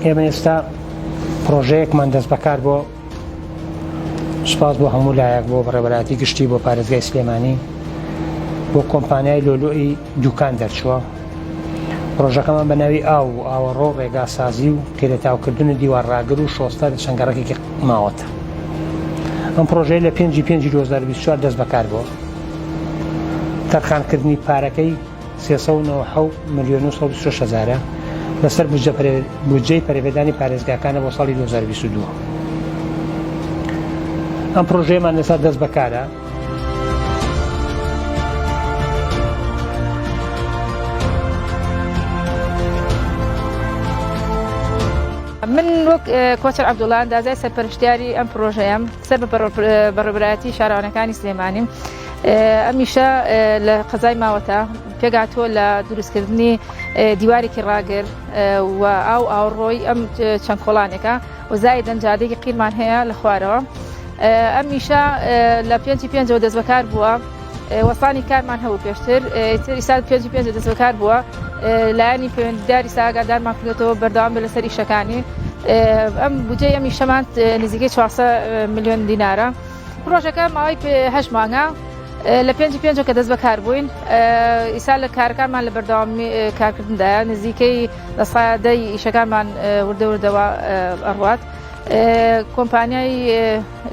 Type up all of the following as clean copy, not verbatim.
ئێمە ئێستا پرۆژەیەکمان دەست بەکار بۆ سوپاس بۆ هەموو لایەک بۆ بەڕێوەبەرایەتی گشتی بۆ پارێزگای سلێمانی بۆ کۆمپانیای لۆلۆی دوکان دەرچووە پرۆژەکەمان بە ناوی ئاو و ئاوەڕۆ و ڕێگاسازی و قیرەتاوکردن و دیوار ڕاگر و شۆستە لە چەند گەڕەکێکی ماوەتە ئەم پرۆژەیە لە پێنجی پێنجی 2024 دەست بەکار بووە تەرخانکردنی پارەکەی 397 ملیۆن و 126 هەزارە لەسەر بودجەی پەرەپێدانی پارێزگاکانە بۆ ساڵی 2022. ئەم پرۆژەیەمان لەسەر دەست بەکارە. من وەک کۆچەر عەبدوڵا ئەندازای سەرپەرشتیاری ئەم پرۆژەیەم سەر بە بەڕێوەبەرایەتی شارەوانەکانی سلێمانیم ئەمیشە لە قەزای ماوەتە پێگاتووە لە دروستکردنی دیوارێکی ڕاگر و ئاو ئاوڕۆی ئەم چەند کۆڵانێکە و زایدەن جادێکی قیرمان هەیە لە خوارەوە ئەم میشە لە پێنجی پێنجەوە دەستبەکار بووە وەستانی کارمان هەبوو پێشتر تر ئیسا پێنجی پێنج دەستبەکار بووە لایەنی پەیوەندیداری ساگادارمان کردێتەوە بەردەوام بێ لەسەر ئیشەکانی ئەم بودجەی ئەم ئیشەمان نزیکەی 400 میلیۆن دینارە پرۆژەکە ماوەی هەشت مانگە لە پێنجی پێنجەوە کە دەست بەکار بووین ئیسا لە کارەکانمان لە بەردەوامی کارکردندایە نزیکەی لە سادەی ئیشەکانمان وردە وردەوە ئەڕوات کۆمپانیای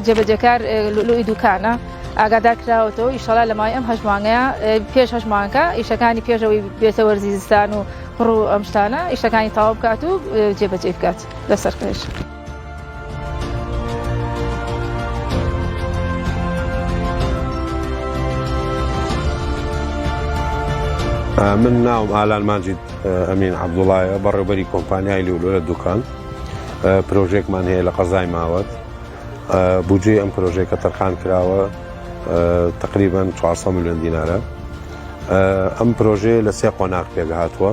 جێبەجێکار لوئی دوکانە ئاگادار کراوەتەوە ئیشەڵا لە ماوەی ئەم هەشت مانگەیە پێش هەشت مانگە ئیشەکانی پێشەوەی بێتە وەرزی زستان و قڕ و ئەم شتانە ئیشەکانی تەواو بکات و جێبەجێ بکات لەسەر پێش. من ناوم ئالان ماجید ئەمین عەبدوڵایە بەڕێوبەری کۆمپانیای لولو لە دوکان پرۆژێکمان هەیە لە قەزای ماوەت بودجەی ئەم پرۆژەیە کە تەرخان کراوە تقریبا 400 میلیۆن دینارە ئەم پرۆژەیە لە سێ قۆناغ پێکهاتووە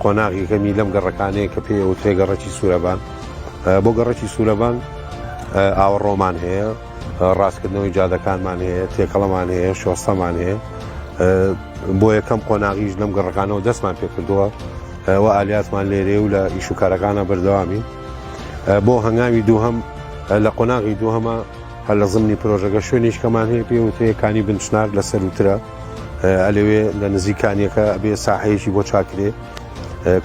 قۆناغی یەکەمی لەم گەڕەکانەیە کە پێی ئەوترێ گەڕەکی سوورەبان بۆ گەڕەکی سوورەبان ئاوەڕۆمان هەیە ڕاستکردنەوەی جادەکانمان هەیە تێکەڵەمان هەیە شۆستەمان هەیە بۆ یەکەم قۆناغیش لەم گەڕەکانەوە دەستمان پێکردووە و ئالیاتمان لێرێ و لە ئیش و کارەکانە بەردەوامین بۆ هەنگاوی دووهەم لە قۆناغی دووهەمە هەر لە زمنی پرۆژەکە شوێنیشکەمان هەیە پێ وترێ کانی بنچنار لە سەروترە ئەلەوێ لە نزیک کانیەکە ئەبێ ساحەیەکی بۆ چاکرێ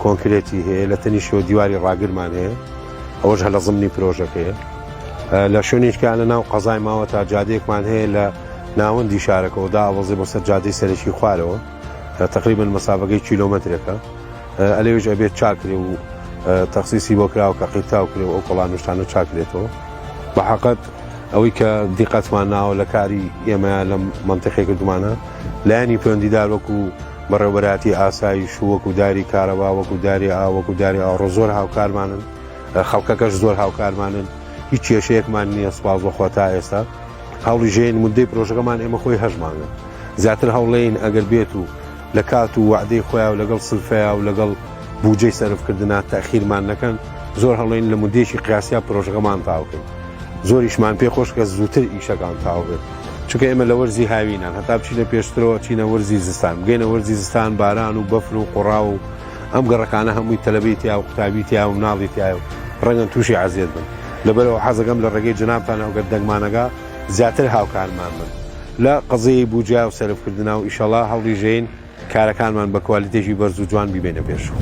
کۆنکرێتی هەیە لە تەنیشەوە دیواری ڕاگرمان هەیە ئەوەش هەر لە زمنی پرۆژەکەیە لە شوێنێکە لە ناو قەزای ماوە تا جادەیەکمان هەیە لە ناوەندی شارەکەەوە دابەزێ بۆ سەر جادەی سەرەکی خوارەوە تقریبا مەسافەکەی کیلۆمەترێکە ئەلێویش ئەبێت چاکرێ و تەخسیسی بۆ کراوە کە قیرتاو کرێ و ئەو کۆڵانوشتانە چاکرێتەوە بە حەقەت ئەوەی کە دیقەتمان ناوە لە کاری ئێمە لەم مەنتیقەی کردومانە لایەنی پەیوەندیدار وەکو بەڕێوەبەرایەتی ئاسایش و وەکو داری کارەبا وەکو داری ئاو وەکو داری ئاوڕۆ زۆر هاوکارمانن خەڵکەکەش زۆر هاوکارمانن هیچ کێشەیەکمان نییە سوپاس بەخوا تا ئێستا هەوڵی ژێن مدەی پرۆژەکەمان ئێمە خۆی هەشت مانگە زیاتر هەوڵین ئەگەر بێت و لە کات و وەعدەی خۆیا و لەگەڵ سلفەیا و لەگەڵ بوجەی سەرفکردنا تەئخیرمان نەکەن زۆر هەڵین لە مدەیەکی قیاسیا پرۆژەکەمان تاوکەین زۆریشمان پێ خۆش کە زووتر ئیشەکان تاو بێت چونکە ئێمە لە وەرزی هاوینان هەتا بچینە پێشترەوە چینە وەرزی زستان بگەینە وەرزی زستان باران و بەفر و قوڕاو و ئەم گەڕەکانە هەمووی تەلەبەی تیا و قوتابی تیا و مناڵی تیا و ڕەنگەن تووشی عەزێت بن لەبەرەوە حەزەکەم لە ڕێگەی جەنابتان ئەگەر دەنگمانەگا زیاتر هاوکارمان بن لە قەزیەی بوجا و سەرفکردنا و ئیشەڵا هەوڵیژەین کارەکانمان بە کوالیتێکی بەرز و جوان بیبەینە پێشەوە.